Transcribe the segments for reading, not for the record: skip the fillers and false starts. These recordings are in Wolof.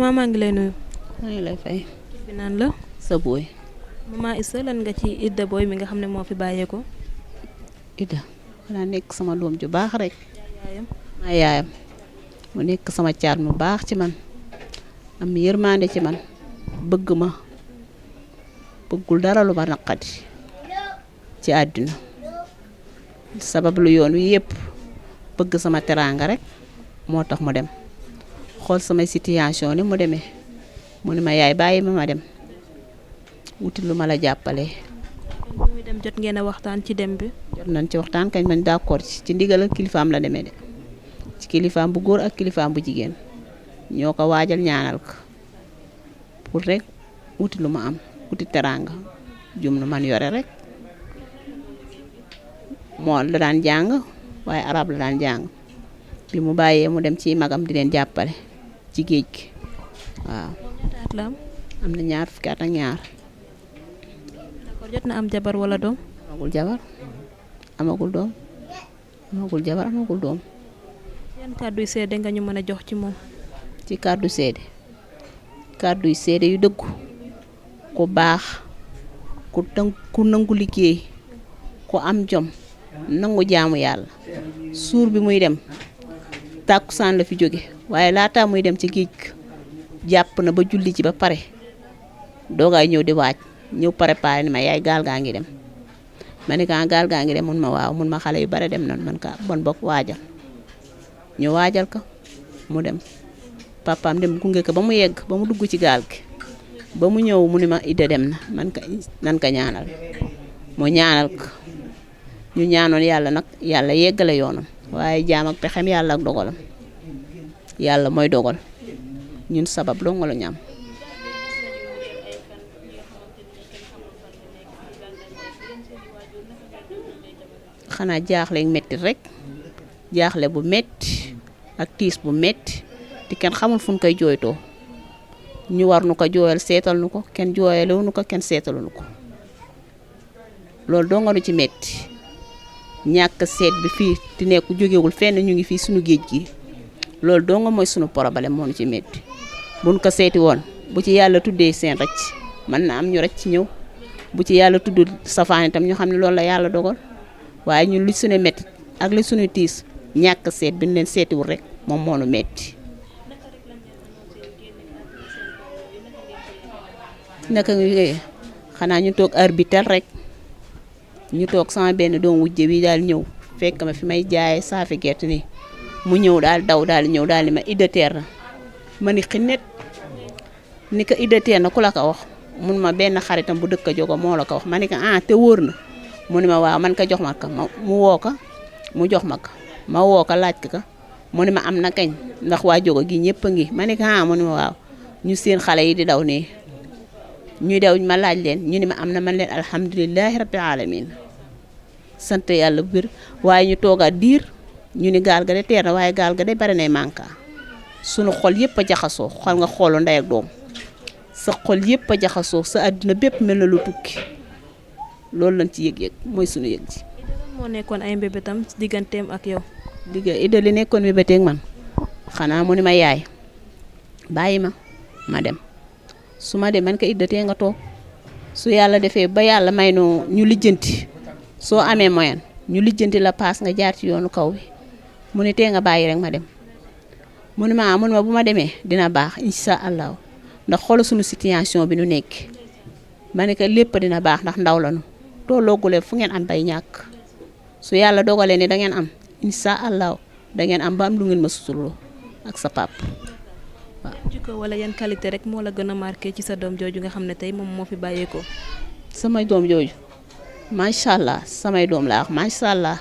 maman maa ngi lay nuyu. maa ngi lay fay. tur bi naan la. sa booy. maman Issa lan nga ci Idda Boye mi nga xam ne moo fi bàyyeekoo. Idda xanaa nekk sama doom ju baax rek. yaayam. maa yaayam mu nekk sama caat mu baax ci man am yërmande ci man bëgg ma bëggul dara lu ma naqadi ci àdduna sabab lu yoon wi yëpp bëgg sama teraanga rek moo tax mu dem xool samay situation ni mu demee mu ne ma yaay bàyyi ma dem wuti lu ma la jàppalee. kon bu muy dem jot ngeen a waxtaan ci dem bi. jot nañ ci waxtaan kañ man d'accord ci ndigal ak kilifaam la demee de ci kilifaam bu góor ak kilifaam bu jigéen ñoo ko waajal ñaanal ko pour rek wuti lu ma am wuti teraanga jum nu man yore rek moo la daan jàng waaye arab la daan jàng bi mu bàyyee mu dem ci magam di leen jàppale ci géej gi waaw. ñaata at la am. am na ñaar fukki at ak ñaar. d'accord jot na am jabar wala doom. amagul jabar amagul doom amagul jabar amagul doom. yan kàddu yu seede nga ñu mën a jox ci moom. ci kàddu yu seede yu dëggu ku baax ku nangu liggéey ku am jom nangu jaamu yàlla suur bi muy dem tàkkusaan la fi jóge waaye laata muy dem ci géej jàpp na ba julli ci ba pare doogaay ñëw di waaj ñëw préparé ni ma yaay gaal gaa ngi dem ma ne ko gaal gaa ngi dem mun ma waaw mun ma xale yu bare dem nan man ka bon bokk waajal ñu waajal ko mu dem papaam dem gunge ko ba mu yegg ba mu dugg ci gaal gi ba mu ñëw mu ni ma Idda dem na nan ka ñaanal mu ñaanal ko ñu ñaanoon yàlla nag yàlla yeggale yoonam waaye jaam ak pexem yàlla ak dogalam yàlla mooy dogal ñun sabab dong la ñu am. xanaa jaaxle metti rek jaaxle bu metti ak tiis bu metti te kenn xamul fu ñu koy jooytoo ñu war nu ko jooyal seetal nu ko kenn jooyalewu nu ko kenn seetalu nu ko loolu doo nga nu ci metti ñàkk seet bi fii di nekk jógewul fenn ñu ngi fii suñu géej gi loolu doo nga mooy suñu problème moo nu ci metti buñ ko seeti woon bu ci yàlla tuddee seen rëcc mën na am ñu rëcc ñëw bu ci yàlla tudd safaan itam ñu xam ne loolu la yàlla dogal waaye ñun li suñu metti ak li suñu tiis ñàkk seet bi ñu leen seetiwul rek moom moo nu metti naka nga xanaa ñu toog arbitre rek ñu toog sama benn doom wujje bi daal ñëw fekk ma fi may jaay saafi gerte nii mu ñëw daal daw daal ñëw daal ni ma Idda teer na ma ni xinnet ni ko Idda teer na ku la ko wax mun ma benn xaritam bu dëkk jogo moo la ko wax ma ni ko ah te wóor na mu ni ma waaw man ko jox ma ko mu woo ko mu jox ma ko ma woo ko laaj ko mu ni ma am na kañ ndax waa jogo gi ñëpp a ngi ma ni ko ah mu ni ma waaw ñu seen xale yi di daw nii ñuy daw ma laaj leen ñu ni ma am na man leen alhamdulilahi rabbil alamin sant yàlla bu bir waaye ñu toogaat diir ñu ni gaal ga de teer na waaye gaal ga de bari nay manka sunu xol yëpp a jaxasoo xol nga xoolu ndey ak doom sa xol yëpp a jaxasoo sa àddina bépp mel na lu tukki loolu lañ ci yëg-yëg mooy sunu yëg ji. moo nekkoon ay mbébétam digganteem ak yow. Idda li nekkoon mbébéteeg man xanaa mu ni ma yaay bàyyi ma dem su ma dem man ko Idda tee nga toog su yàlla defee ba yàlla may no ñu lijjanti soo amee moyen ñu lijjanti la paas nga jaar ci yoonu kaw bi mu ne tee nga bàyyi rek ma dem mu ne ma bu ma demee dina baax incha allah ndax xoolal suñu situation bi nu nekk ma ne ko lépp dina baax ndax ndaw la nu tolloogulee fu ngeen am bay ñàkk su yàlla dogalee ne da ngeen am incha allah da ngeen am ba am lu ngeen ma suturloo ak sa pap waaw. jikko wala yan qualité rek moo la gën a marqué ci sa doom jooju nga xam ne tey moom moo fi bàyyeekoo. samay doom jooju macha allah samay doom laa wax macha allah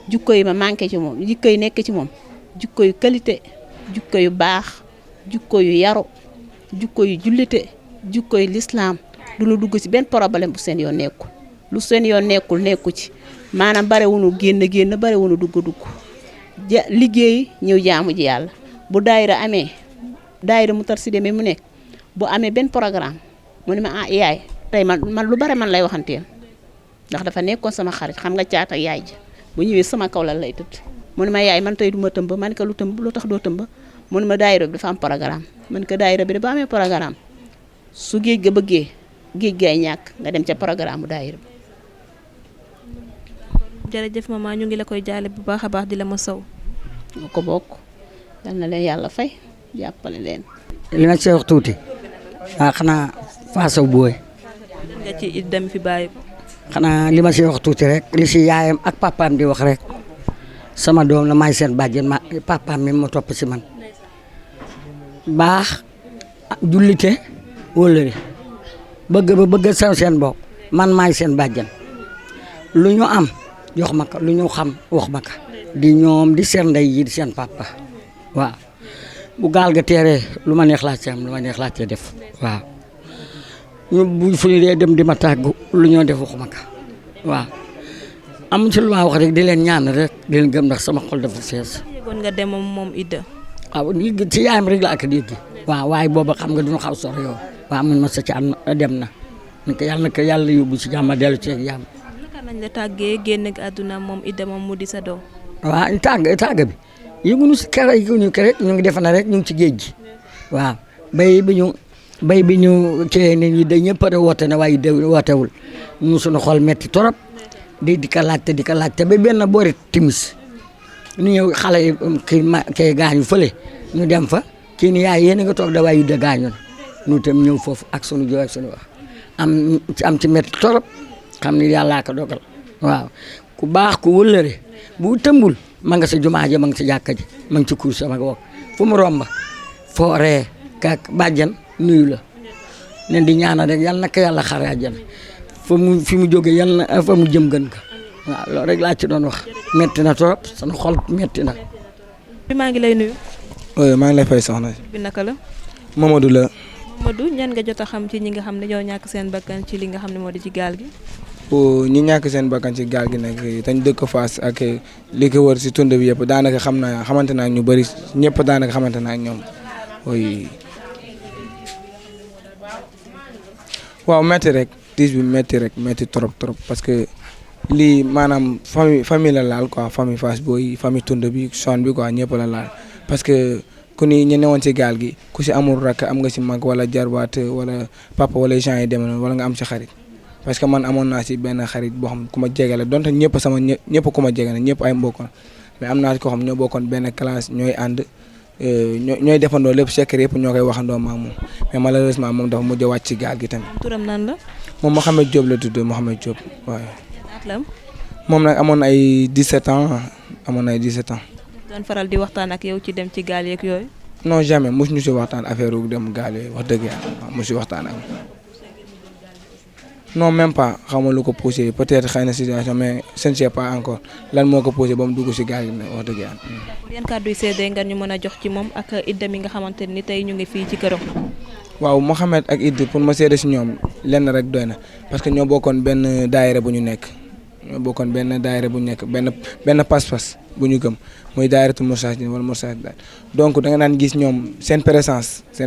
jikko yi ma manqué ci moom jikko yi nekk ci moom jikko yu qualité jikko yu baax jikko yu yaru jikko yu jullite jikko yu lislaam du lu dugg ci benn problème bu seen yoon nekkul lu seen yoon nekku ci maanaam bare wunu génn bare wunu dugg liggéey ñëw jaamu ji yàlla bu daayira amee daayira mu tar si demee mu nekk bu amee benn programme mu ne ma yaay tey man lu bare man lay waxanteel ndax dafa nekkoon sama xarit xam nga caat ak yaay ji bu ñëwee sama kaw la lay tëdd mu ne ma yaay man tey du ma tëmba man ko lu tax doo tëmba mu ne ma daayira bi dafa am programme man ko daayira bi de ba amee programme su géej ga bëggee géej gaay ñàkk nga dem ca programme bu daayira bi. jërëjëf maman ñu ngi la koy jaale bu baax a baax di la ma sow. nga ko bokk yal na leen yàlla fay jàppale leen. li ma ci wax tuuti xanaa Fatou Boye. nga ci dem fi bàyyi ko. xanaa li ma ci wax tuuti rek li si yaayam ak papaam di wax rek sama doom la may seen bàjjen ma papaam mi ma topp si man baax jullite wóllëre bëgg seen bopp man maay seen bàjjen lu ñu am jox ma ko lu ñu xam wax ma ko di ñoom di seen ndey yi di seen papa waaw bu gaal ga teeree lu ma neex laa ci am lu ma neex laa ci def waaw ñu bu fu ñu dee dem di ma tàggu lu ñoo def wax ma ko waaw am ci lu ma wax rek di leen ñaan rek di leen gëm ndax sama xol dafa fees. yëgoon nga dem moom Idda. waaw li ci yaayam rek la ak dégg waaw waaye booba xam nga duñu xaw sori yow waaw man ma sa ci am dem na ni ko yàlla yóbbu ci jàmm dellu ci ak jàmm. naka nañ la tàggee génn ak àdduna moom Idda moom mu di sa doom. waaw tàgg bi yëguñu si kere yëguñu kere ñu ngi defe na rek ñu ngi ci géej gi waaw bay bi ñu cee nit ñi dañ ñëpp a woote ne waaye de wootewul ñu suñu xol metti torop di ko laajte ba benn boori timis ñu ñëw xale yi kii gaañu fële ñu dem fa kii ni yaay yéen a nga toog da waaye de gaañu na ñu itam ñëw foofu ak sunu jooy ak sunu wax am ci metti torop xam ni yàllaa ko dogal waaw ku baax ku wëllëre bu tëmbul ma nga sa jumaa ja ma nga sa jàkka ji ma nga ci kuur sama wok fu mu romba fooree kak bàjjan nuyu la nen di ñaanal rek yal na ko yàlla xare àjjana fi mu jóge yal na fa mu jëm gën ko waaw loolu rek laa ci doon wax metti na trop sama xol metti na. bi maa ngi lay nuyu. maa ngi lay fay soxna. bi naka la. Mamadou la. Mamadou ñan nga jot a xam ci ñi nga xam ne ñoo ñàkk seen bakkan ci li nga xam ne moo di ci gaal gi. ñi ñàkk seen bakkan ci gaal gi nag dañ dëkk Fass ak li ko wër si tund bi yëpp daanaka xamante naa ñu bëri ñëpp daanaka xamante naa ak ñoom waaw metti rek tiis bi metti trop parce que lii maanaam famille la laal quoi famille Fass Boye famille tund bi son bi quoi ñëpp la laal parce que ku ni ñu newoon ci gaal gi ku si amul rakk am nga si mag wala jarbaat wala papa wala gens yi demee noonu wala nga am si xarit parce que man amoon naa si benn xarit boo xam ku ma jege la donte ñëpp ku ma jege la ñëpp ay mbokk mais am naa si koo xam ñoo bokkoon benn classe ñooy ànd ñooy defandoo lépp secret yëpp ñoo koy waxandoo ma ak moom mais malheureusement moom dafa mujj a wàcc ci gaal gi tamit. turam nan la. moom Mouhamed Diop la tudd Mouhamed Diop waaye. at la am. moom nag amoon ay 17 ans. doon faral di waxtaan ak yow ci dem ci gaal yeeg yooyu. non jamais mosu ñu si waxtaan affaire yu dem gaal yooyu wax dëgg yàlla waaw mosu si waxtaan ak non même pas xam nga lu ko poussé peut-être xëy na situation mais je ne sais pas encore lan moo ko poussé ba mu dugg si gaal gi wax dëgg yàlla. yan kàddu yu seede nga ñu mën a jox ci moom ak Idda mi nga xamante ni tey ñu ngi fii ci këram. waaw Mouhamed ak Idda pour ma seede si ñoom lenn rek doy na parce que ñoo bokkoon benn daayira bu ñu nekk benn pas-pas bu ñu gëm muy daayiratu Moustarchidine wala Moustarchidaty donc da nga daan gis ñoom seen présence da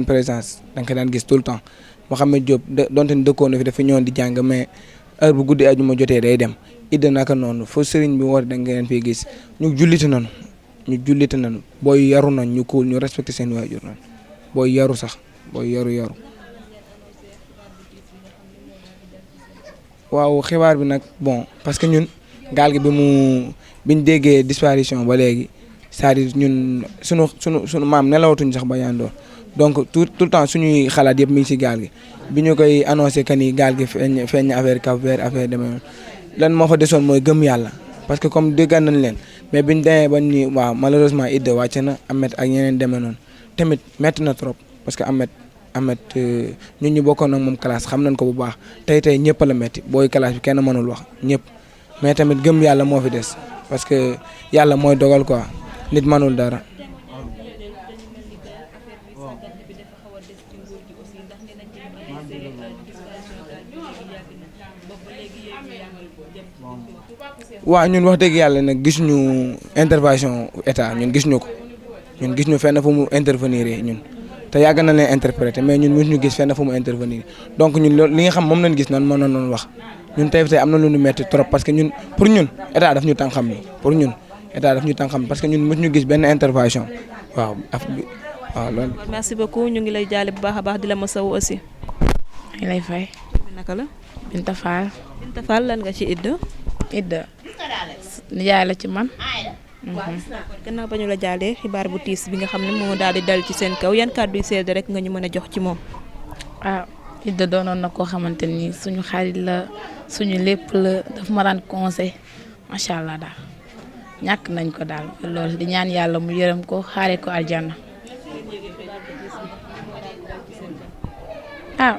nga ko daan gis tout le temps. Mouhamed Diop donte ni dëkkoon na fi dafa ñëwoon di jàng mais heure bu guddi ajuma jotee day dem Idda naka noonu foo sëriñ bi woote da nga leen fii gis ñu jullite nañu booy yaru nañ ñu cool ñu respecté seen waajur nañ booy yaru waaw xibaar bi nag bon parce que ñun gaal gi biñ déggee disparition ba léegi c'est-à-dire ñun sunu maam nelawatuñ sax ba yandoor donc tout le temps suñuy xalaat yëpp mi ngi si gaal gi bi ñu koy annoncé que ni gaal gi feeñ affaire Cap-Vert affaire demee lan moo fa desoon mooy gëm yàlla parce que comme déggal nañ leen mais biñ demee ba ni waaw malheureusement Idda wàcc na Ahmed ak ñeneen demee noonu tamit métti na trop parce que Ahmed ñun ñu bokkoon ak moom classe xam nañ ko bu baax tey ñëpp la métti booy classe bi kenn mënul wax ñëpp mais tamit gëm yàlla moo fi des parce que yàlla mooy dogal quoi nit mënul dara. waaw ñun wax dëgg yàlla nag gisuñu intervention état ñun gis ñu fenn fu mu intervenir ñun te yàgg na leen interpréter mais ñun mësuñu gis fenn fu mu intervenir donc ñun loolu li nga xam moom lañ gis noonu mën nañu wax ñun tey am na lu ñu metti trop parce que pour ñun état daf ñu tànqam ni parce que ñun mësuñu gis benn intervention waaw waaw loolu. merci beaucoup ñu ngi lay jaale bu baax a baax di la masawu aussi. ngi lay fay. naka la. Binta Fall. Binta Fall lan nga ci Idda. Idda nijaay la ci man. gannaaw ba ñu la jaalee xibaar bu tiis bi nga xam ne moo daal di dal ci seen kaw yan kàddu yu seede rek nga ñu mën a jox ci moom. ah Idda doonoon na koo xamante ni suñu xarit la suñu lépp la daf ma daan conseil macha allah daal ñàkk nañ ko daal loolu di ñaan yàlla mu yërëm ko xaare ko aljanna. ah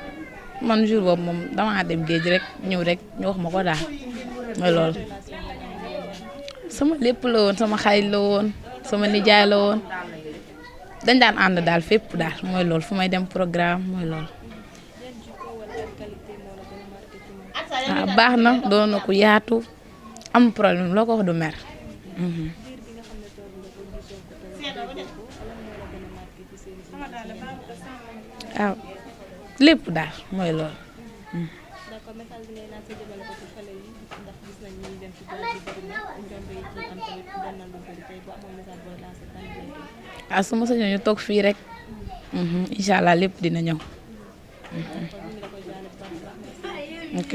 man jour boobu moom damaa dem géej rek ñëw rek ñu wax ma ko daal mooy loolu. sama lépp la woon sama xarit la woon sama nijaay la woon dañ daan ànd daal fépp daal mooy loolu fu may dem programme mooy loolu. ah baax na doon na ku yaatu am problème loo ko wax du mer. waaw lépp daal mooy loolu. ah su ma sañoon ñu toog fii rek incha allah lépp dina ñëw. ok.